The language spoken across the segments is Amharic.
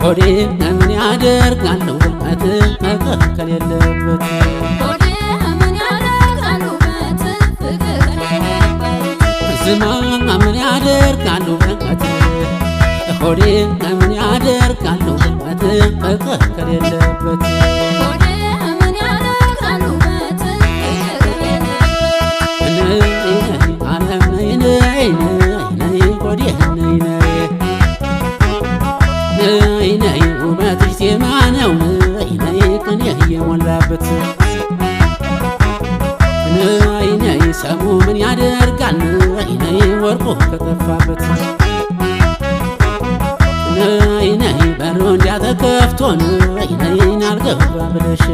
ሆዴ ምን ያደርጋል ውበት ፍቅር ከሌለበት? ሆዴ ምን ያደርጋል ውበት ፍቅር ከሌለበት? ዝማ ምን ያደርጋል ውበት፣ ሆዴ ምን ያደርጋል ውበት ፍቅር ከሌለበት? ሆዴ ምን ያደርጋል ውበት ፍቅር ከሌለበት? ነይ ነይ ዓለም ነይ ነይ ነይ ነይ ሆዴ ነይ ነይ ነይ ነይ፣ ውበትሽ ዜማ ነው ነይ ነይ ቅኔ የሞላበት። ነይ ነይ ሰሙ ምን ያደርጋል ነይ ነይ ወርቁ ከጠፋበት። ነይ ነይ በሩ እንዲያ ተከፍቶ ነይ ነይ አልገባ ብለሽ፣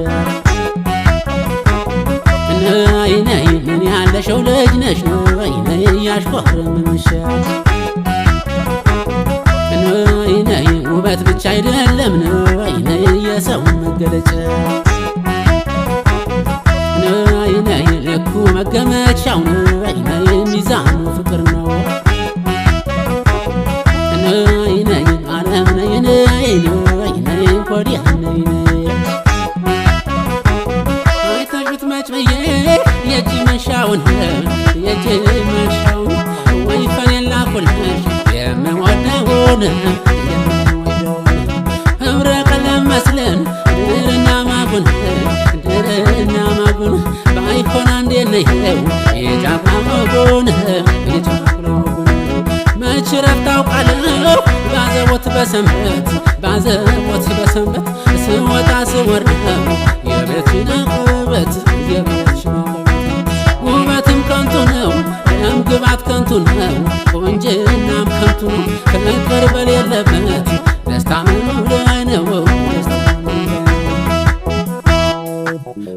ነይ ነይ ምን ያለሽው ልጅ ነሽ ነይ ነይ ያሽኮረምምሽ። ነይ ነይ ውበት ብቻ አይደለም ነይ ነይ የሰው መገለጫ። ነይ ነይ ልኩ መገመቻው ነይ ነይ ሚዛኑ ፍቅር ነው። ነይ ነይ ዓለም ነይ ነይ ነይ ነይ ሆዴ ነይ ነይ። አይተሽ ብትመጭ ብዬ የእጅ መንሻውን፣ የእጅ መንሻውን ወይፈን ላኩልሽ የምወደውን፣ የምወደውን ህብረ ቀለም መስለን ድርና ማጉን፣ ድርና ማጉን ባይሆን አንዴ ነይው የጫጉላ ወጉን፣ የጫጉላ ወጉን። መች ረፍት አውቃለሁ ባዘቦት በሰንበት፣ ባዘቦት በሰንበት ስወጣ ስወርደው የቤትሽን ውበት፣ የቤትሽን ውበት። ውበትም ከንቱ ነው፣ ደም ግባት ከንቱ ነው፣ ቁንጅናም ከንቱ ነው። ፍቅር በሌለበት ደስታ ምኑ ላይ ነው? ደስታ ምኑ ላይ ነው?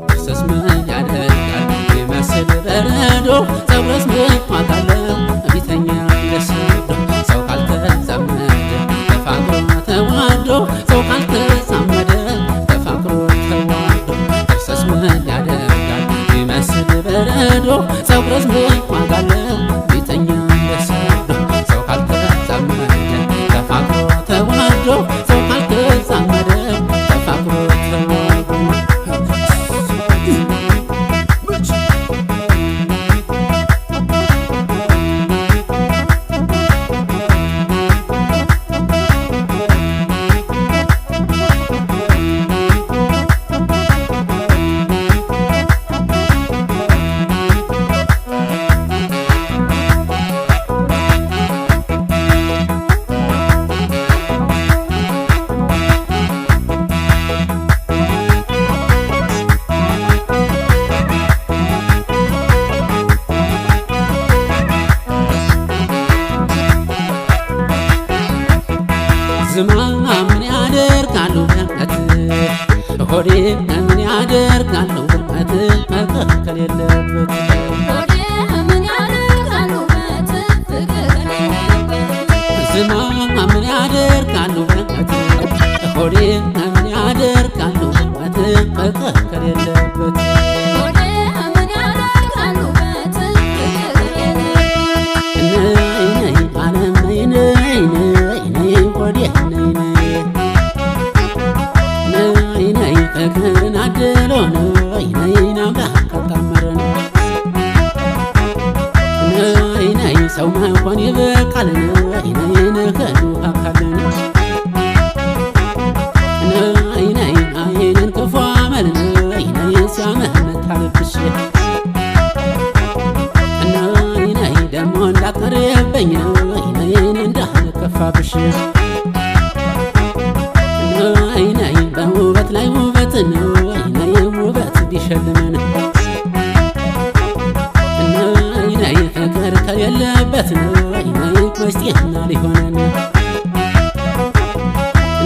ጥርስስ ምን ያደርጋል ይመስል በረዶ፣ ፀጉርስ ምን ዋጋ አለው ቢተኛ ለሰዶ? ሰው ካልተዛመደ ተፋቅሮ ተዋዶ፣ ሰው ካልተዛመደ ተፋቅሮ ተዋዶ። ጥርስስ ምን ያደርጋል ይመስል በረዶ፣ ፀጉርስ ምን ዋጋ አለው ቢተኛ ለሰዶ? ሰው ካልተዛመደ ተፋቅሮ ተዋዶ፣ ሰው ካልተዛመደ ተፋቅሮ ተዋዶ። ዝማ ምን ያደርጋል ውበት፣ ሆዴ ምን ያደርጋል ውበት ፍቅር ከሌለበት? ሆዴ ምን ያደርጋል ውበት ፍቅር ከሌለበት? ዝማ ምን ያደርጋል ውበት፣ ሆዴ ምን ያደርጋል ውበት ፍቅር ከሌለበት? ሆዴ ምን ያደርጋል ውበት ፍቅር ከሌለበት? ነይ ነይ ዓለም ነይ ነይ ነይ ነይ ሆዴ ነይ ነይ ነይ ነይ፣ ፍቅርን አድሎ ነይ ነይ አምላክ ካጣመረን ነይ ነይ ሰው መሆን ይበቃል ነይ ነይ ነከዱ አካልን። ነይ ነይ አይንን ክፉ አመል ነይ ነይ ሲያመነታ ልብሽ፣ ነይ ነይ ደሞ እንዳትቀርብኝ ነይ ነይ እንዳልከፋብሽ። ነይ ነይ በውበት ላይ ውበት ነይ ነይ ውበት ቢሸልመን ነይ ነይ ፍቅር ከሌለበት ነይ ነይ መስጤና ሊሆነን።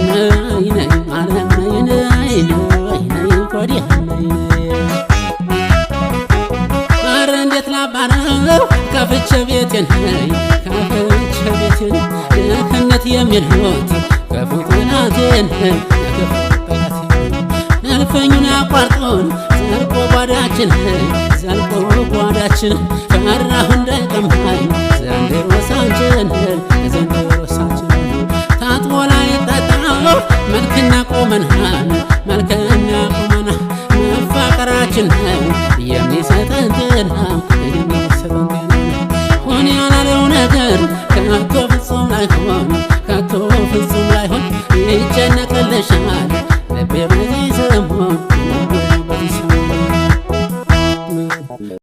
ነይ ነይ ዓለም ነይ ነይ ነይ ነይ ሆዴ ነይ ነይ። ኧረ እንዴት ላባረው ከፍቼ ቤቴን፣ ከፍቼ ቤቴን ድህነት የሚሉት ክፉ ጠላቴን፣ ክፉ ጠላቴን። እልፍኙን አቋርጦን ዘልቆ ጓዳችን፣ ዘልቆ ጓዳችን ፈራሁ እንዳይቀማኝ ዘንድሮ ሳንችን፣ ዘንድሮ ሳንችን። ታጥቦ ላይ ጠጣው መልክና ቁመና፣ መልክና ቁመና መፋቀራችን ነው የሚሰጠን ጤና፣ የሚሰጠን ጤና። ሆን ያላለው ነገር ከቶ ፍጹም ላይሆን፣ ከቶ ፍጹም ላይሆን ይጨነቅልሻል።